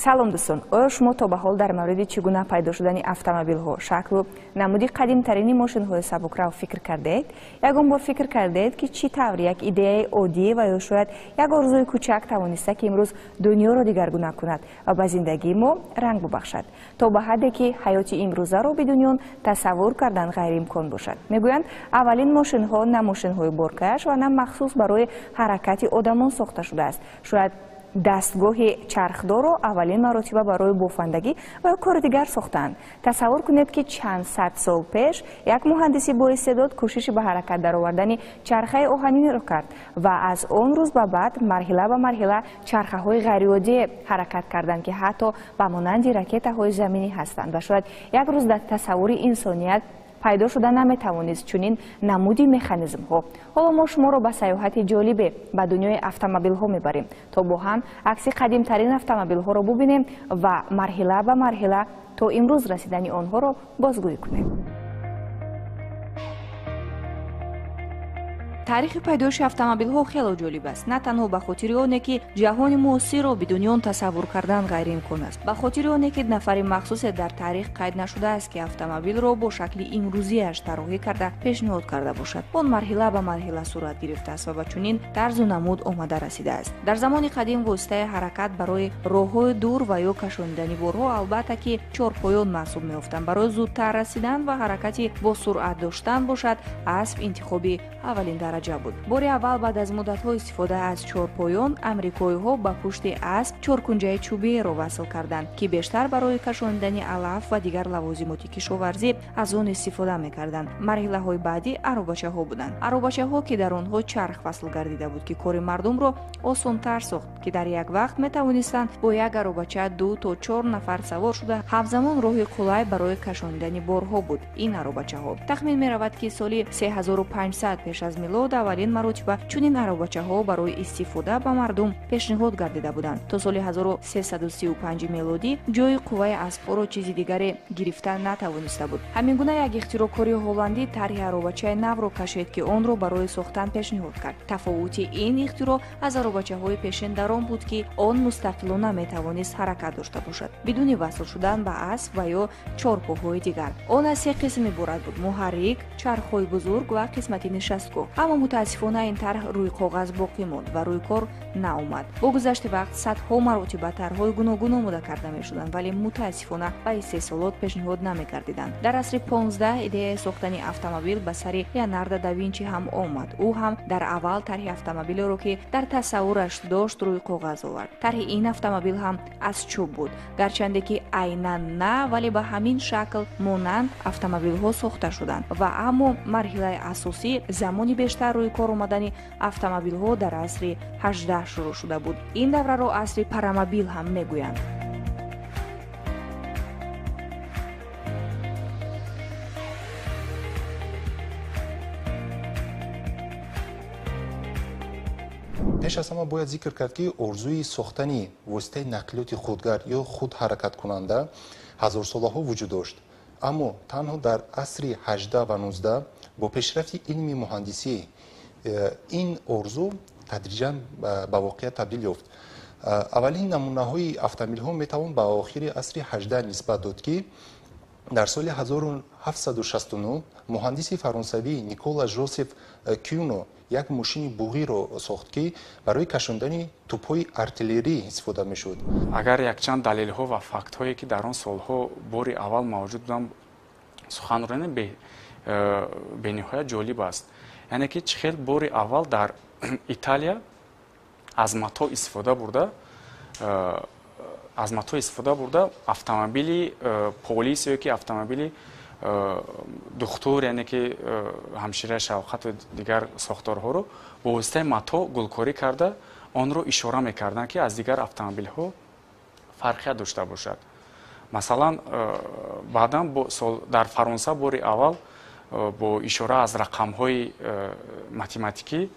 Салом дӯстон, оё шумо то ба ҳол дар мавриди чӣ гуна пайдо шудани автомобилҳо, шаклу намуди қадимтарини мошинҳои сабукрав фикр кардаед? Ягон бор фикр кардаед, ки чӣ тавр як идеяи оддӣ ва ё шояд як орзуи кӯчак тавониста, ки имрӯз дунёро дигаргуна кунад ва ба зиндагии мо ранг бубахшад, то ба ҳадде ки ҳаёти имрӯзаро бидуни он тасаввур кардан ғайриимкон бошад? Мегӯянд, аввалин мошинҳо на мошинҳои боркаш ва на махсус барои ҳаракати одамон сохта шудааст. Шояд дастгоҳи чархдорро аввалин маротиба барои бофандагӣ ва ё кори дигар сохтаанд. Тасаввур кунед, ки чанд сад сол пеш як муҳандиси боистеъдод кӯшиши ба ҳаракат даровардани чархаи оҳаниро кард ва аз он рӯз ба баъд марҳила ба марҳила чархаҳои ғайриоддие ҳаракат карданд, ки ҳатто ба монанди ракетаҳои заминӣ ҳастанд ва шояд як рӯз дар тасаввури инсоният пайдо шуда наметавонист чунин намуди механизмҳо. Ҳоло мо шуморо ба сайёҳати ҷолибе ба дунёи автомобилҳо мебарем, то бо ҳам акси қадимтарин автомобилҳоро бубинем ва марҳила ба марҳила то имрӯз расидани онҳоро бозгӯӣ кунем. Таърихи пайдоиши автомобилҳо хело ҷолиб аст, на танҳо ба хотири оне, ки ҷаҳони муосирро бидуни он тасаввур кардан ғайриимкон аст, ба хотири оне, ки нафари махсусе дар таърих қайд нашудааст, ки автомобилро бо шакли имрӯзиаш тарроҳӣ карда пешниҳод карда бошад. Он марҳила ба марҳила сурат гирифтааст ва ба чунин тарзу намуд омада расидааст. Дар замони қадим воситаи ҳаракат барои роҳҳои дур ва ё кашонидани борҳо албатта ки чорпоён маҳсуб меёфтанд. Барои зудтар расидан ва ҳаракати босуръат доштан бошад, асп интихоби аввалин дараҷа буд. Бори аввал баъд аз муддатҳо истифода аз чорпоён амрикоиҳо ба пушти асп чоркунҷаи чӯбиеро васл карданд, ки бештар барои кашонидани алаф ва дигар лавозимоти кишоварзӣ аз он истифода мекарданд. Марҳилаҳои баъдӣ аробачаҳо буданд. Аробачаҳо, ки дар онҳо чарх васл гардида буд, ки кори мардумро осонтар сохт, ки дар як вақт метавонистанд бо як аробача 2 то 4 нафар савор шуда, ҳамзамон роҳи қулай барои кашонидани борҳо буд. Ин аробачаҳо тахмин меравад, ки соли 3500 пеш аз милод аввалин маротиба чунин аробачаҳо барои истифода ба мардум пешниҳод гардида буданд. То соли 1335 мелодӣ ҷои қувваи аспҳоро чизи дигаре гирифта натавониста буд. Ҳамин гуна як ихтироъкори ҳолландӣ тарҳи аробачаи навро кашид, ки онро барои сохтан пешниҳод кард. Тафовути ин ихтироъ аз аробачаҳои пешин дар он буд, ки он мустақилона метавонист ҳаракат дошта бошад, бидуни васл шудан ба асп ва ё чорпоҳои дигар. Он аз се қисм иборат буд: муҳаррик, чархҳои бузург ва қисмати нишастгоҳ. Аммо мутаассифона ин тарҳ рӯи коғаз боқӣ монд ва рӯи кор наомад. Бо гузашти вақт садҳо маротиба тарҳҳои гуногун омода карда мешуданд, вале мутаассифона ба истеҳсолот пешниҳод намекардиданд. Дар асри 15 идеяи сохтани автомобил ба сари Леонардо да Винчи ҳам омад. Ӯ ҳам дар аввал тарҳи автомобилеро, ки дар тасаввураш дошт, рӯи коғаз овард. Тарҳи ин автомобил ҳам аз чӯб буд, гарчанде ки айнан на, вале ба ҳамин шакл монанд автомобилҳо сохта шуданд. Ва аммо марҳилаи асосӣ замони бештар рӯи кор омадани автомобилҳо дар асри 18 шурӯъ шуда буд. Ин давраро асри парамобил ҳам мегӯянд. Пеш аз ҳама бояд зикр кард, ки орзуи сохтани воситаи нақлиёти худгард ё худҳаракаткунанда ҳазорсолаҳо вуҷуд дошт, аммо танҳо дар асри 18 ва 19 бо пешрафти илми муҳандисӣ ин орзу тадриҷан ба воқеият табдил ёфт. Аввалин намунаҳои автомобилҳо метавон ба охири асри 18 нисбат дод, ки дар соли 1769 муҳандиси фаронсавӣ Никола Жозеф Кюно як мошини буғиро сохт, ки барои кашондани тӯбҳои артиллерӣ истифода мешуд. Агар якчанд далелҳо ва фактҳое, ки дар он солҳо бори аввал мавҷуд буданд, сухан ронем, бениҳоят ҷолиб аст. Яъне ки чӣ хел бори аввал дар Италия аз мато истифода бурда автомобили полис ё ки автомобили духтур, яъне ки ҳамшираи шавқату дигар сохторҳоро бо воситаи мато гулкорӣ карда онро ишора мекарданд, ки аз дигар автомобилҳо фарқият дошта бошад. Масалан, баъдан дар Фаронса бори аввал бо ишора аз рақамҳои математикӣ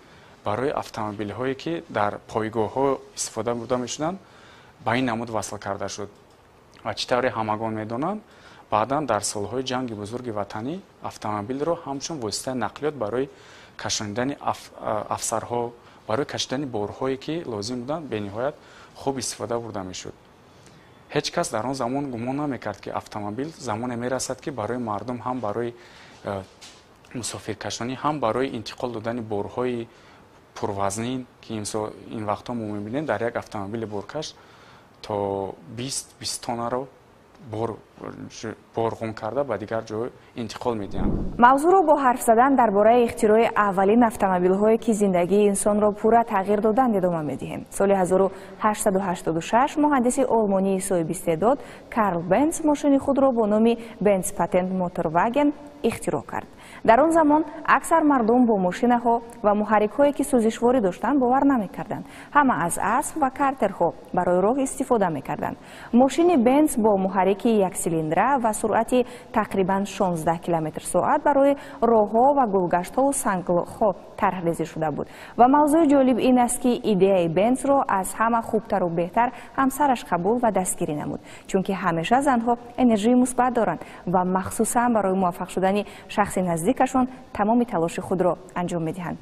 барои автомобилҳое, ки дар пойгоҳҳо истифода бурда мешуданд, ба ин намуд васл карда шуд. Ва чӣ тавре ҳамагон медонанд, баъдан дар солҳои ҷанги бузурги ватанӣ автомобилро ҳамчун воситаи нақлиёт барои кашонидани афсарҳо, барои кашидани борҳое, ки лозим буданд, бениҳоят хуб истифода бурда мешуд. Ҳеҷ кас дар он замон гумон намекард, ки автомобил замоне мерасад, ки барои мардум ҳам барои мусофиркашонӣ, ҳам барои интиқол додани борҳои пурвазнин, ки ин вақтҳо мо мебинем, дар як автомобили боркаш то 20 тоннаро борғун карда ба дигар ҷой интиқол медиҳанд. Мавзӯъро бо ҳарф задан дар бораи ихтирои аввалин автомобилҳое, ки зиндагии инсонро пурра тағйир доданд, идома медиҳем. Соли 1886 муҳандиси олмонии соҳиби истеъдод Карл Бенц мошини худро бо номи Бенц Патент Моторваген ихтироъ кард. Дар он замон аксар мардум бо мошинаҳо ва муҳаррикҳое, ки сӯзишворӣ доштанд, бовар намекарданд. Ҳама аз асп ва картерҳо барои роҳ истифода мекарданд. Мошини Бенц бо муҳаррики яксилиндра ва суръати тақрибан 16 километр соат барои роҳҳо ва гулгаштҳову санглҳо тарҳрезӣ шуда буд. Ва мавзӯи ҷолиб ин аст, ки идеяи Бенцро аз ҳама хубтару беҳтар ҳамсараш қабул ва дастгирӣ намуд, чунки ҳамеша занҳо энержии мусбат доранд ва махсусан барои муваффақ шудани шахси наздикашон тамоми талоши худро анҷом медиҳанд.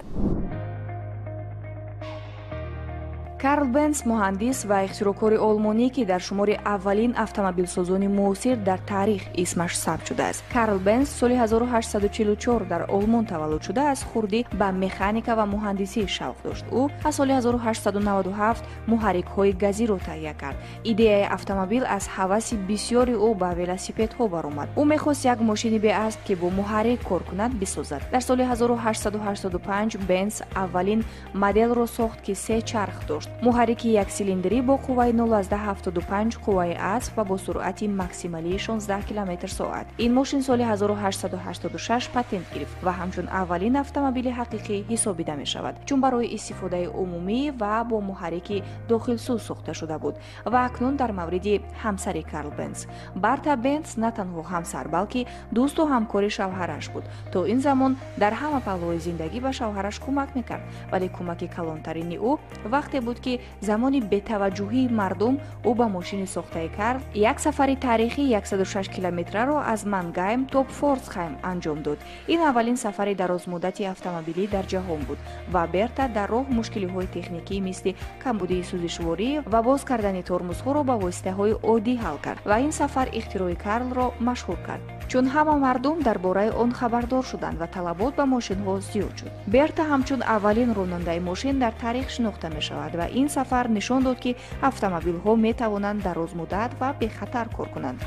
Карл Бенц муҳандис ва ихтироъкори олмонӣ, ки дар шумори аввалин автомобилсозони муосир дар таърих исмаш сабт шудааст. Карл Бенц соли 1844 дар Олмон таваллуд шуда, аз хурдӣ ба механика ва муҳандисӣ шавқ дошт. Ӯ аз соли 1897 муҳаррикҳои газиро таҳия кард. Идеяи автомобил аз ҳаваси бисёри ӯ ба велосипедҳо баромад. Ӯ мехост як мошини беасб, ки бо муҳаррик кор кунад, бисозад. Дар соли 1885 Бенц аввалин моделро сохт, ки се чарх дошт. Муҳаррики яксилиндрӣ бо қувваи 0,75 қувваи асп ва бо суръати максималии 16 километр соат. Ин мошин соли 1886 патент гирифт ва ҳамчун аввалин автомобили ҳақиқӣ ҳисобида мешавад, чун барои истифодаи умумӣ ва бо муҳаррики дохилсӯз сохта шуда буд. Ва акнун дар мавриди ҳамсари Карл Бенц. Барта Бенц на танҳо ҳамсар, балки дӯсту ҳамкори шавҳараш буд. То ин замон дар ҳама паҳлӯи зиндагӣ ба шавҳараш кӯмак мекард, вале кӯмаки калонтарини ӯ вақте буд, ки замони бетаваҷҷӯҳии мардум ӯ ба мошини сохтаи Карл як сафари таърихии 106 километраро аз Мангайм то Пфорцхайм анҷом дод. Ин аввалин сафари дарозмуддати автомобилӣ дар ҷаҳон буд ва Берта дар роҳ мушкилиҳои техникӣ мисли камбудии сӯзишворӣ ва боз кардани тормозҳоро ба воситаҳои оддӣ ҳал кард ва ин сафар ихтирои Карлро машҳур кард, чун ҳама мардум дар бораи он хабардор шуданд ва талабот ба мошинҳо зиёд шуд. Берта ҳамчун аввалин ронандаи мошин дар таърих шинохта мешавад ва ин сафар нишон дод, ки автомобилҳо метавонанд дарозмуддат ва бехатар кор кунанд.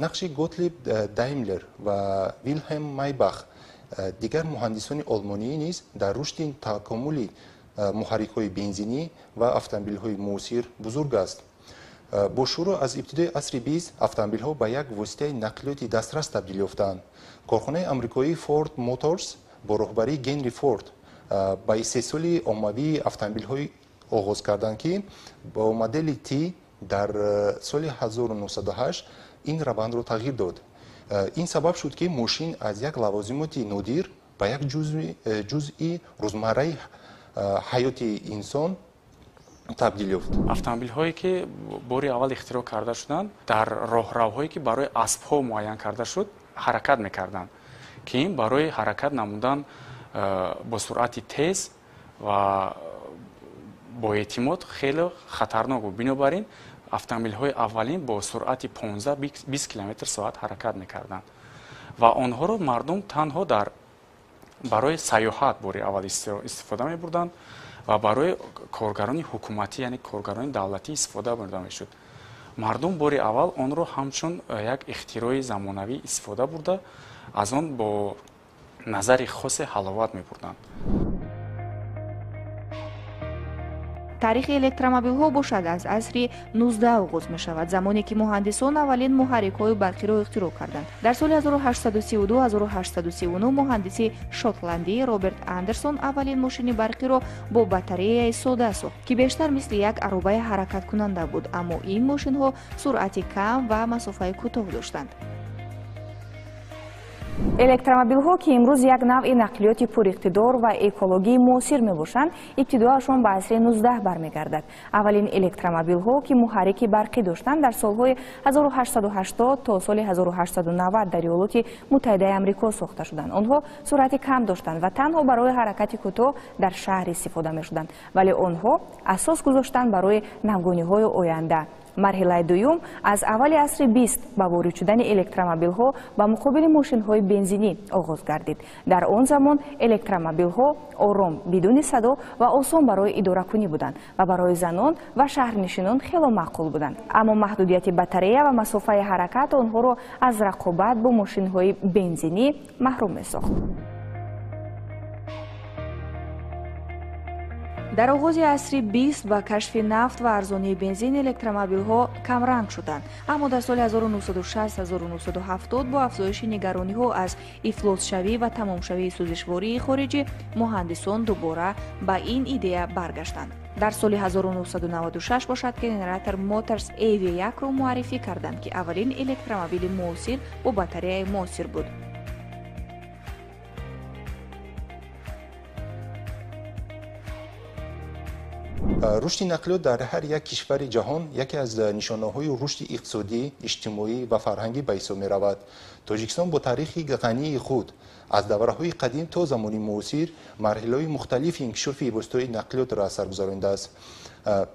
Нақши Готлиб Даймлер ва Вилҳелм Майбах, дигар муҳандисони олмонӣ низ дар рушди такомули муҳаррикҳои бензинӣ ва автомобилҳои муосир бузург аст. Бо шурӯъ аз ибтидои асри 20 автомобилҳо ба як воситаи нақлиёти дастрас табдил ёфтанд. Корхонаи амрикоии Ford Motors бо роҳбарии Генри Форд ба истеҳсоли оммавии автомобилҳо оғоз карданд, ки бо модели T дар соли 1908 ин равандро тағйир дод. Ин сабаб шуд, ки мошин аз як лавозимоти нодир ба як ҷузъи рӯзмарраи ҳаёти инсон табдил ёфт. Автомобилҳое, ки бори аввал ихтироъ карда шуданд, дар роҳравҳое, ки барои аспҳо муайян карда шуд, ҳаракат мекарданд, ки ин барои ҳаракат намудан бо суръати тез ва бо эътимод хеле хатарнок буд. Бинобар ин автомобилҳои аввалин бо суръати 15-20 километр соат ҳаракат мекарданд ва онҳоро мардум танҳо барои сайёҳат бори аввал истифода мебурданд ва барои коргарони ҳукуматӣ, яъне коргарони давлатӣ истифода бурда мешуд. Мардум бори аввал онро ҳамчун як ихтирои замонавӣ истифода бурда, аз он бо назари хосе ҳаловат мебурданд. Таърихи электромобилҳо бошад аз асри 19 оғоз мешавад, замоне ки муҳандисон аввалин муҳаррикҳои барқиро ихтироъ карданд. Дар соли 1832-1839 муҳандиси шотландӣ Роберт Андерсон аввалин мошини барқиро бо батареяи сода сохт, ки бештар мисли як аробаи ҳаракаткунанда буд, аммо ин мошинҳо суръати кам ва масофаи кӯтоҳ доштанд. Электромобилҳо, ки имрӯз як навъи нақлиёти пуриқтидор ва экологии муосир мебошанд, ибтидоашон ба асри 19 бармегардад. Аввалин электромобилҳо, ки муҳаррики барқӣ доштанд, дар солҳои 1880 то соли 1890 дар Иёлоти Муттаҳидаи Амрико сохта шуданд. Онҳо суръати кам доштанд ва танҳо барои ҳаракати кӯтоҳ дар шаҳр истифода мешуданд, вале онҳо асос гузоштанд барои навгониҳои оянда. Марҳилаи дуюм аз аввали асри 20 ба ворид шудани электромобилҳо ба муқобили мошинҳои бензинӣ оғоз гардид. Дар он замон электромобилҳо ором, бидуни садо ва осон барои идоракунӣ буданд ва барои занон ва шаҳрнишинон хело маъқул буданд. Аммо маҳдудияти батарея ва масофаи ҳаракат онҳоро аз рақобат бо мошинҳои бензинӣ маҳрум месохт. Дар оғози асри 20 ба кашфи нафт ва арзонии бензин электромобилҳо камранг шуданд. Аммо дар соли 1960-1970 бо афзоиши нигарониҳо аз ифлосшавӣ ва тамомшавии сӯзишвории хориҷӣ муҳандисон дубора ба ин идея баргаштанд. Дар соли 1996 бошад General Motors EV1-ро муаррифӣ карданд, ки аввалин электромобили муосир бо батареяи муосир буд. Рушди нақлиёт дар ҳар як кишвари ҷаҳон яке аз нишонаҳои рушди иқтисодӣ, иҷтимоӣ ва фарҳангӣ ба ҳисоб меравад. Тоҷикистон бо таърихи ғании худ аз давраҳои қадим то замони муосир марҳилаҳои мухталифи инкишофи воситаҳои нақлиётро аз сар гузаронидааст.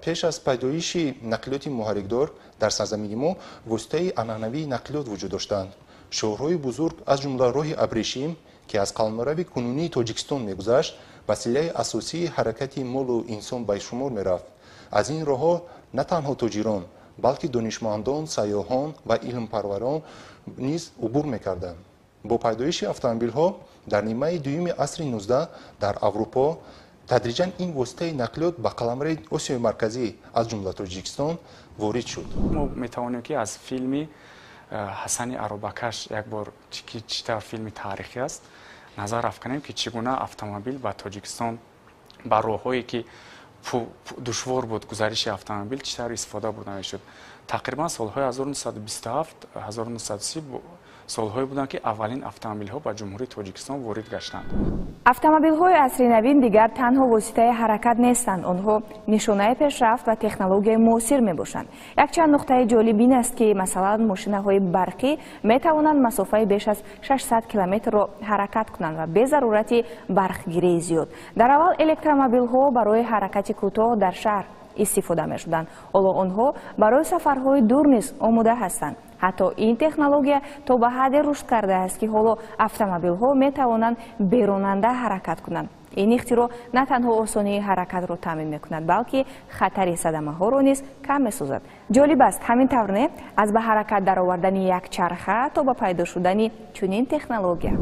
Пеш аз пайдоиши нақлиёти муҳаррикдор дар сарзамини мо воситаи анъанавии нақлиёт вуҷуд доштанд. Шоҳроҳи бузург, аз ҷумла роҳи абрешим, ки аз қаламрави кунунии Тоҷикистон мегузашт, василаи асосии ҳаракати молу инсон ба шумор мерафт. Аз ин роҳҳо на танҳо тоҷирон, балки донишмандон, сайёҳон ва илмпарварон низ убур мекарданд. Бо пайдоиши автомобилҳо дар нимаи дуюми асри 19 дар Аврупо тадриҷан ин воситаи нақлиёт ба қаламрави Осиёи Марказӣ, аз ҷумла Тоҷикистон, ворид шуд. Мо метавонем, ки аз филми Ҳасани Аробакаш як бор, ки чӣ тавр филми таърихӣ аст, назар афканем, ки чӣ гуна автомобил ба Тоҷикистон ба роҳҳое ки душвор буд гузариши автомобил, чӣ тавр истифода бурда мешуд. Тақрибан солҳои 1927-1930 солҳое буданд, ки аввалин автомобилҳо ба Ҷумҳурии Тоҷикистон ворид гаштанд. Автомобилҳои асри навин дигар танҳо воситаи ҳаракат нестанд. Онҳо нишонаи пешрафт ва технологияи муосир мебошанд. Якчанд нуқтаи ҷолиб ин аст, ки масалан мошинаҳои барқӣ метавонанд масофаи беш аз 600 километрро ҳаракат кунанд ва бе зарурати барқгирии зиёд. Дар аввал электромобилҳо барои ҳаракати кӯтоҳ дар шаҳр истифода мешуданд. Ҳоло онҳо барои сафарҳои дур низ омода ҳастанд. Ҳатто ин технология то ба ҳадде рушд кардааст, ки ҳоло автомобилҳо метавонанд беронанда ҳаракат кунанд. Ин ихтироъ на танҳо осонии ҳаракатро таъмин мекунад, балки хатари садамаҳоро низ кам месозад. Ҷолиб аст, ҳамин тавр не, аз ба ҳаракат даровардани як чарха то ба пайдо шудани чунин технология.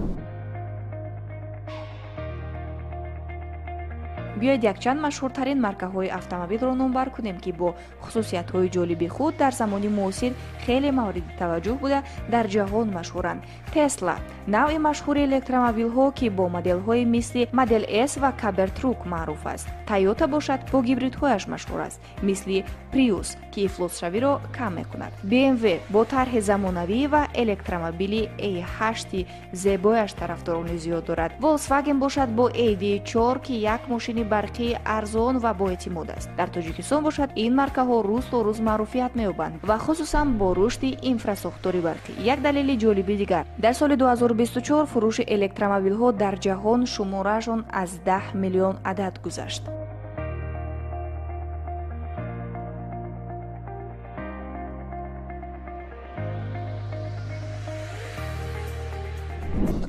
Биёед якчанд машҳуртарин маркаҳои автомобилро номбар кунем, ки бо хусусиятҳои ҷолиби худ дар замони муосир хеле мавриди таваҷҷӯҳ буда дар ҷаҳон машҳуранд. Тесла навъи машҳури электромобилҳо, ки бо моделҳои мисли Model S ва Cybertruck маъруф аст. Toyota бошад бо гибридҳояш машҳур аст, мисли Prius, ки ифлосшавиро кам мекунад. BMW бо тарҳи замонавӣ ва электромобили A8 зебояш тарафдорони зиёд дорад. Volkswagen бошад бо ID4, ки як мошини барқии арзон ва боэътимод аст. Дар Тоҷикистон бошад ин маркаҳо рӯз то рӯз маъруфият меёбанд ва хусусан бо рушди инфрасохтори барқӣ. Як далели ҷолиби дигар: дар соли 2024 фурӯши электромобилҳо дар ҷаҳон шумораашон аз 10 миллион адад гузашт.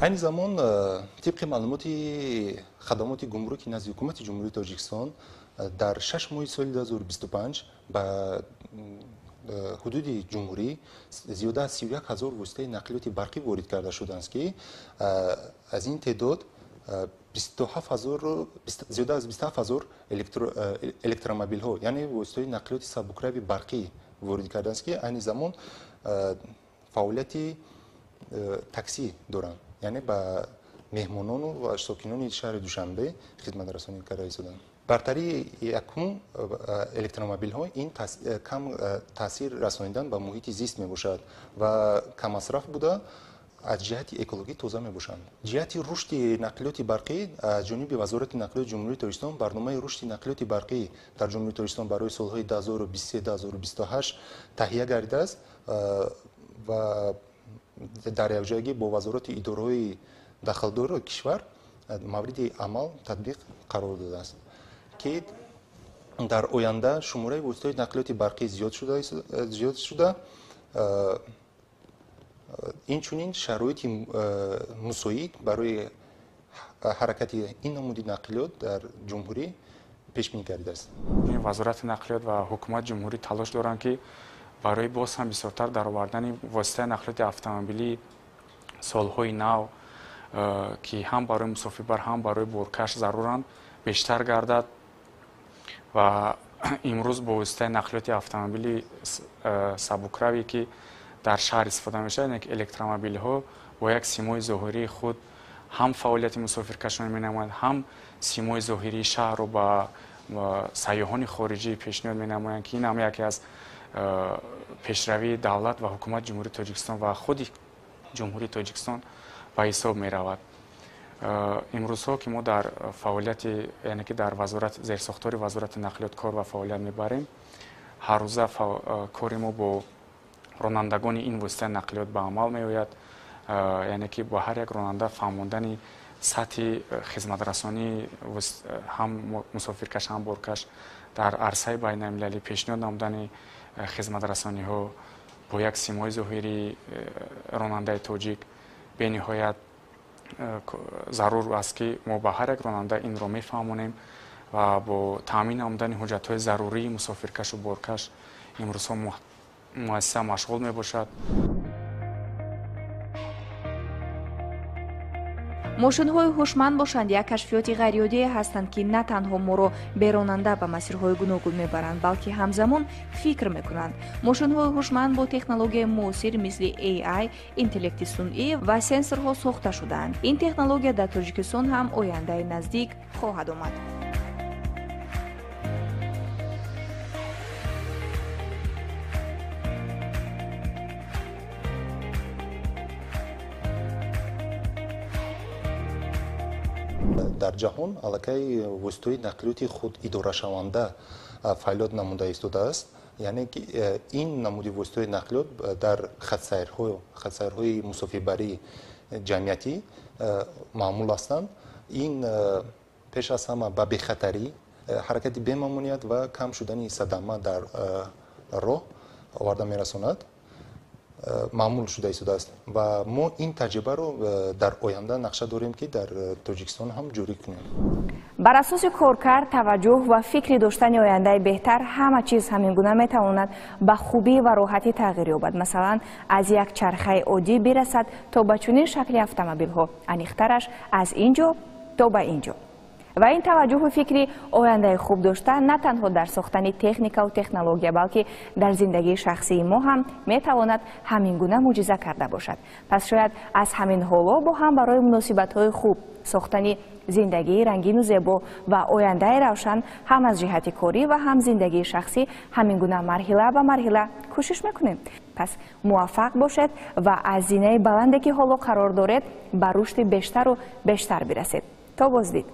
Айни замон тибқи маълумоти хадамоти гумруки назди ҳукумати Ҷумҳурии Тоҷикистон дар 6 моҳи соли 2025 ба ҳудуди ҷумҳурӣ зиёда аз 31 ҳазор воситаи нақлиёти барқӣ ворид карда шуданд, ки аз ин теъдод зиёда аз 27 ҳазор электромобилҳо, яъне воситаи нақлиёти сабукрави барқӣ ворид карданд, ки айни замон фаъолияти таксӣ доранд, яъне ба меҳмонону ва сокинони шаҳри Душанбе хизматрасонӣ карда истоданд. Бартарии якум электромобилҳо ин кам таъсир расонидан ба муҳити зист мебошад ва каммасраф буда аз ҷиҳати экологӣ тоза мебошанд. Ҷиҳати рушди нақлиёти барқӣ аз ҷониби Вазорати нақлиёти Ҷумҳурии Тоҷикистон барномаи рушди нақлиёти барқӣ дар Ҷумҳурии Тоҷикистон барои солҳои 2023-2028 таҳия гардидааст ва дар якҷоягӣ бо вазорати идораҳои дахлдори кишвар мавриди амал татбиқ қарор додааст, ки дар оянда шумораи воситаҳои нақлиёти барқӣ зиёд шуда, инчунин шароити мусоид барои ҳаракати ин намуди нақлиёт дар ҷумҳурӣ пешбинӣ гардидааст. Вазорати нақлиёт ва ҳукумати ҷумҳурӣ талош доранд, ки барои боз ҳам бисёртар даровардани воситаи нақлиёти автомобилии солҳои нав, ки ҳам барои мусофирбар, ҳам барои боркаш заруранд, бештар гардад ва имрӯз бо воситаи нақлиёти автомобилии сабукраве, ки дар шаҳр истифода мешавад, яъне ки электромобилҳо бо як симои зоҳирии худ ҳам фаъолияти мусофиркашонро менамоянд, ҳам симои зоҳирии шаҳрро ба сайёҳони хориҷӣ пешниҳод менамоянд, ки ин ҳам яке аз пешравии давлат ва ҳукумати Ҷумҳурии Тоҷикистон ва худи Ҷумҳурии Тоҷикистон ба ҳисоб меравад. Имрӯзҳо ки мо дар фаъолияти, яъне ки дар вазорат, зерсохтори Вазорати нақлиёт кор ва фаъолият мебарем, ҳаррӯза кори мо бо ронандагони ин воситаи нақлиёт ба амал меояд, яъне ки бо ҳар як ронанда фаҳмондани сатҳи хизматрасонии ҳам мусофиркаш, ҳам боркаш дар арсаи байналмилалӣ, пешниҳод намудани хизматрасониҳо бо як симои зоҳирии ронандаи тоҷик бениҳоят зарур аст, ки мо ба ҳар як ронанда инро мефаҳмонем ва бо таъмин намудани ҳуҷҷатҳои зарурии мусофиркашу боркаш имрӯзҳо муассиса машғул мебошад. Мошинҳои ҳушманд бошанд як кашфиёти ғайриоддие ҳастанд, ки на танҳо моро беронанда ба масирҳои гуногун мебаранд, балки ҳамзамон фикр мекунанд. Мошинҳои ҳушманд бо технологияи муосир мисли AI, интеллекти сунъӣ ва сенсорҳо сохта шудаанд. Ин технология дар Тоҷикистон ҳам ояндаи наздик хоҳад омад. Дар ҷаҳон аллакай воситаҳои нақлиёти худидорашаванда фаъолият намуда истодааст, яъне ки ин намуди воситаҳои нақлиёт дар хатсайрҳои мусофирбарии ҷамъиятӣ маъмул ҳастанд. Ин пеш аз ҳама ба бехатарӣ, ҳаракати бемамоният ва кам шудани садама дар роҳ оварда мерасонад, маъмул шуда истодааст ва мо ин таҷрибаро дар оянда нақша дорем, ки дар Тоҷикистон ҳам ҷорӣ кунем. Бар асоси коркард, таваҷҷӯҳ ва фикри доштани ояндаи беҳтар ҳама чиз ҳамин гуна метавонад ба хубӣ ва роҳатӣ тағйир ёбад. Масалан, аз як чархаи оддӣ бирасад то ба чунин шакли автомобилҳо, аниқтараш аз ин ҷо то ба ин ҷо. Ва ин таваҷҷӯҳу фикри ояндаи хуб дошта на танҳо дар сохтани техникаву технология, балки дар зиндагии шахсии мо ҳам метавонад ҳамин гуна мӯъҷиза карда бошад. Пас шояд аз ҳамин ҳоло бо ҳам барои муносибатҳои хуб, сохтани зиндагии рангину зебо ва ояндаи равшан ҳам аз ҷиҳати корӣ ва ҳам зиндагии шахсӣ ҳамин гуна марҳила ба марҳила кӯшиш мекунем. Пас муваффақ бошед ва аз зинаи баланде, ки ҳоло қарор доред, ба рушди бештару бештар бирасед. То боздид.